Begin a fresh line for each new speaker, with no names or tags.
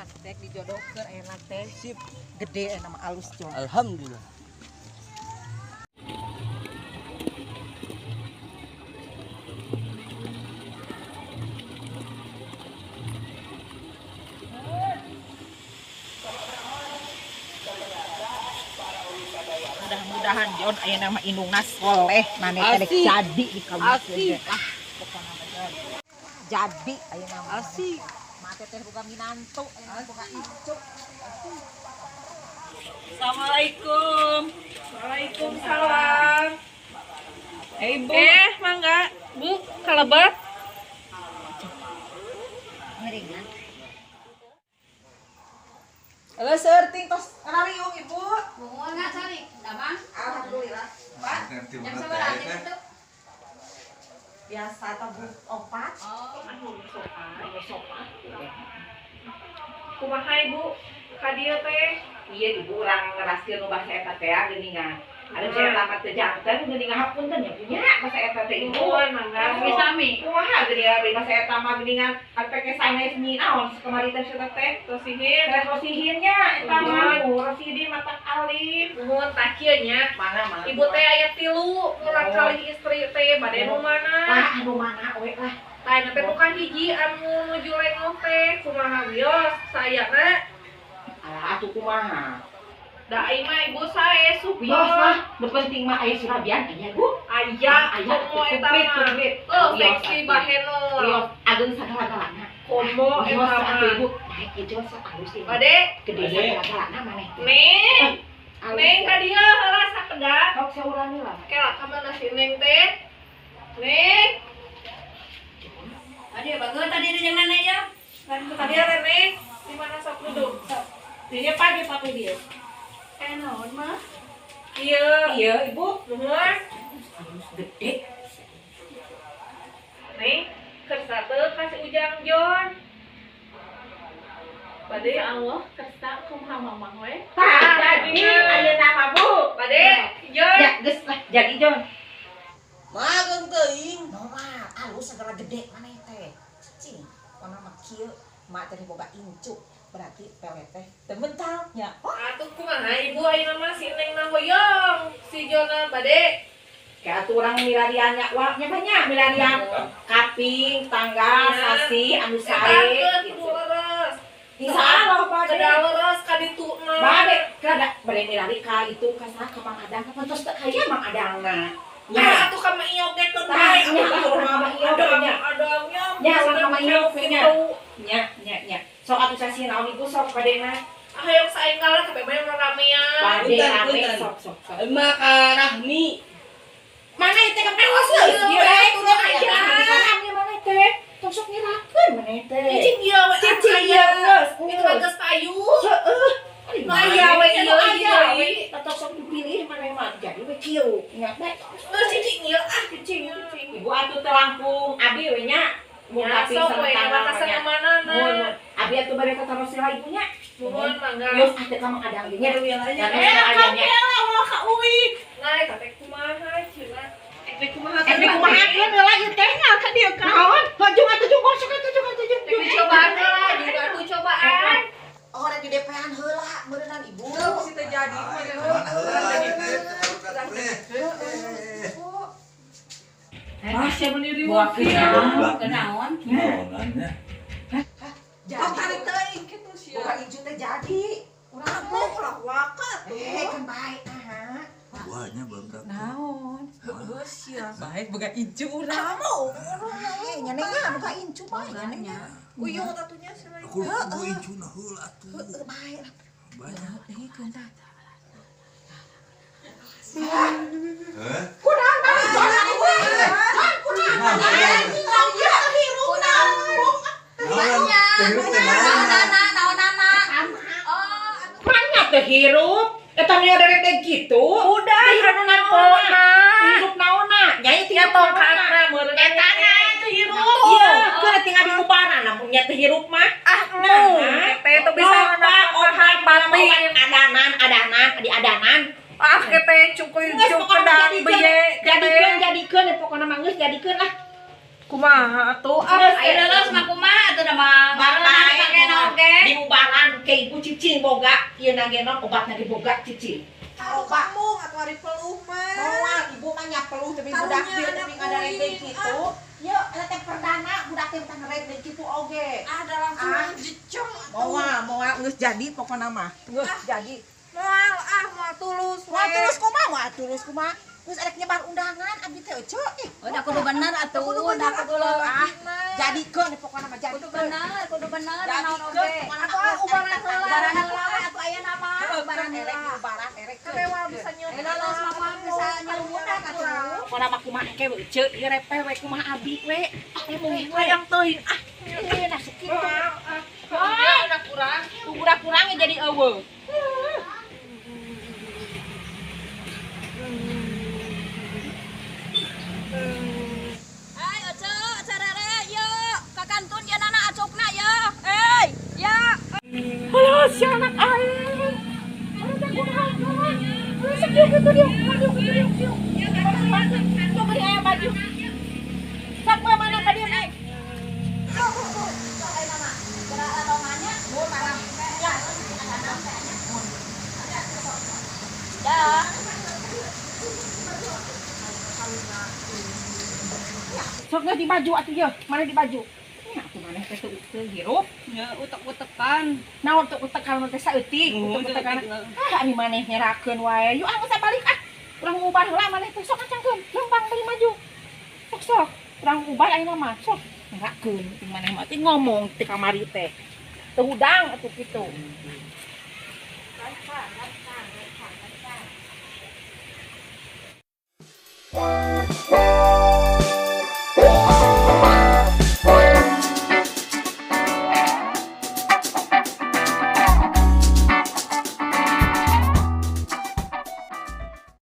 Mah teh dijodohkeun ayeuna teh.
Sip.
Gede ayeuna mah alus Jon.
Alhamdulillah.
Mudah-mudahan Jon ayeuna mah indungna soleh maneh teh
Asik.
jadi dikawinkeun.
Asik.
Ah, pokona mah Jon. Jadi ayeuna mah.
Asik.
Mate teh boga minantu, ayeuna boga incu.
Assalamualaikum.
Waalaikumsalam.
Ibu.
Mangga, Bu, kalebet.
Ngeringan. Halo, seurting tos ngariung Ibu.
Bunga nggak cari, damang.
Alhamdulillah. Pak,
Jam sabaraha itu?
Biasa tabuh opat.
Oh,
Sopan.
Kumaha Ibu? Ka dieu teh?
Iya ibu urang ngeraskeun nu basa eta teh geuningan. Anu saya mah teu janten geuningan hapunten nya punya basa eta teh ibu.
Nuhun, mangga.
sami-sami.
Kumaha geuningan bari basa eta mah geuningan pake sanes nyi naon kamari teh cenah teh.
Tosihin.
Teh rosihinnya eta mah rosidin matak alim.
Nuhun tah kieu nya.
Mana mana.
Ibu teh aya tilu, murang kalih istri teh bade nu mana?
Lah anu mana we lah.
Tah anu teh nu kahiji anu nuju lengoh teh kumaha wios sayana?
Alah atuh kumaha.
Da ai mah ibu sae super.
Wios lah, nu penting mah aya Surabian aya Bu.
Aya,
Aya
komo eta
komplit
mah.
komplit.
Tuh,
Wios
seksi
atuh.
bahenol.
Wios ageung sagala-galana.
Komo
Wios
eta
atuh
mah.
Ibu. Naik ieu sok alus ieu.
Bade,
Gede sagala-galana maneh teh.
Neng.
Alus
Neng
ya.
ka dieu heula sakedap.
Sok saurang lah.
Kela ka mana si Neng teh? Neng,
Aduh, bagus tadi itu yang nenek ya.
ka dieu teh Neng. Di mana sok duduk? Sok.
Dinya pagi papi dia.
Naon mah?
Iya.
Iya, Ibu.
Nuhun.
Alus gede.
Neng, kersa teu ka si Ujang Jon. Bade
Allah kersa kumaha mamang we.
Tah, jadi ayeuna mah Bu.
Bade, Jon.
Ya, geus lah, jadi Jon.
Mageung teuing.
Normal, alus segala gede maneh teh. Cicing, pokona mah kieu, mak teh boga incu. Berarti pelet teh teu mental nya. Oh,
Atuh kumaha ibu ayeuna mah si Neng na hoyong, si Jona bade.
kayak atuh urang milarian nya wah nya banyak milarian kaping, tanggal, sasi, anu sae.
Eta kudu leres.
Insyaallah bade.
Kedah leres ka ditu mah.
Bade, kada bade milari ka itu ka saha ka Mang Adang, ka tos teu kaya Mang Adangna.
Nah,
Nya.
atuh ka Mang Iyok ge teu
Tah,
bae.
nya atuh ka Mang Iyok nya.
Adangnya.
Nya, urang ka Mang Iyok nya. Nya, nya, nya. Sok atuh sasi naon ibu sok badena.
Hayang saenggal tapi mah ramean.
Bade
Punten,
rame
punten.
sok sok sok.
Emak ka Rahmi.
Mana teh kepewas geus?
Iya,
Ieu we
turun aja.
Rame mana teh? Tong sok ngirakeun mana teh.
Cicing ieu we.
Cicing ieu geus.
Itu mah geus payu.
Heeh.
Nu aya we ieu
aya we.
ieu.
Tong sok dipilih mana mah jadi we kieu. Nya bae.
Geus cicing ieu ah
Cicing cicing. Ibu atuh teh langkung abi we nya. Mun
Ya,
kaping
sok we
sareng
mah
tanggal
kasana
nya.
mana
Mun abi atuh bade kataros heula ibunya.
Nuhun mangga.
Yos ah teh ka Mang Adang ge nya.
Wilayahnya.
Nya
Ulah ka uwi.
Nah, eta teh kumaha cenah? Teh kumaha
Eh dikumahakeun heula ieu teh
Nya ka dieu ka.
Naon? Hojung atuh jung sok atuh jung atuh jung.
Teh dicobaan heula, juga atuh cobaan.
Oh, rek di DP-an heula meureunnan ibu.
Geus teu jadi.
Ah, siapa nih riweuh
Buah
kieu?
Kenaon?
Jadi.
Oh, tarik teuing kitu sia.
Bukan incu teh jadi. Urang
Aku ulah waka
Eh kan baik nah.
Buahnya belum datang.
Naon? Heueuh sia. Baik boga incu urang.
Mau. Eh nya nya buka incu mah nya nya.
Uyung tatunya sia.
Aku kudu incuna heula atuh.
Heeh bae lah.
Banyak.
Dengikeun tah.
Heh?
Kunaon balik jalan ibu. Kunaon? Iya hirupna.
Naon? Teh hirup teh naon?
Naon nana? Oh,
Mana teh hirup? Eta mah dari gitu.
Udah,
Hirup naon? Hirup naonna? Nya ieu
Nya tongkatna meureun.
Eta na itu hirup. Iya, keur tinggal di kuparan namun nya teh hirup mah.
Ah, nu. Teh teu bisa
obat
nganapan batin.
Adanan, adanan, di adanan.
Ah, kete cukup
Geus
cukup
pokona
kedang
jadikeun,
beye.
jadikeun, jadikeun, pokona mah geus jadikeun lah.
Kumaha atuh?
Geus,
ayo leles mah kumaha atuh da mah.
Bapak
Pake naon ge?
Di mubaran. Cicing boga ieu na ge non obatna ge boga cicing.
Aduh kamu atuh ari peluh mah.
Moal ibu mah nya peluh tapi budak
Karunya
ieu
anak
tapi ngadarek deui
uing,
kitu. Ye eta teh perdana budak teh teh ngerek deui kitu oge.
Ada langsung
Ah.
jecong atuh.
Moal moal geus jadi pokona mah. Geus jadi.
Moal ah moal tulus
Moal
we.
tulus kumaha moal tulus kumaha. Geus arek nyebar undangan abdi teh euceu ih.
Udah kudu bener atuh,
Kudu
udah
bener
kudu
atuh,
ah.
mah.
Jadikeun pokona mah
Kudu
jadikeun.
bener, kudu bener naon
Jadikeun
oge.
pokona
Atuh ah ubaran heula.
Ubaran heula we atuh aya nama, ubaran
erek
heula.
ubaran erek.
Kabe moal bisa nyeum.
Eh lolos mah moal bisa nyelumutan atuh.
Pokona mah kumaha engke we euceu ieu repeh we kumaha abi we. Ah mung we.
Hayang teuing ah.
Ih nah sakitu.
Ah, anak kurang.
Budak kurang jadi eueuh.
Hai Oce, Oce Rere, yuk ka kantun ya nana acukna ya. Eh, ya.
Halo, si anak aing. Aduh, teh kumaha kumaha. Aduh, sekieu kitu dia. Aduh, kitu dia, kieu. Tuh beli aya baju. Sok bae mana ka dieu, Neng?
Tuh, tuh, tuh. Sok aya nama. Gerak lalongannya.
Mun mana?
Ya. Dah.
Sok geus di baju atuh ye. Mana di baju? Nya atuh maneh teh teu hirup.
Ya utek-utekan.
Naon teu utekan teh saeutik, utek-utekan. Ah, ani maneh nyerakeun wae. Yuk ah geus balik ah. Urang ubar heula maneh teh sok acangkeun. Lempang beli maju. Sok sok. Urang ubar ayeuna mah sok. Nyerakeun ti maneh mah teh ngomong ti kamari teh. Teu hudang atuh kitu.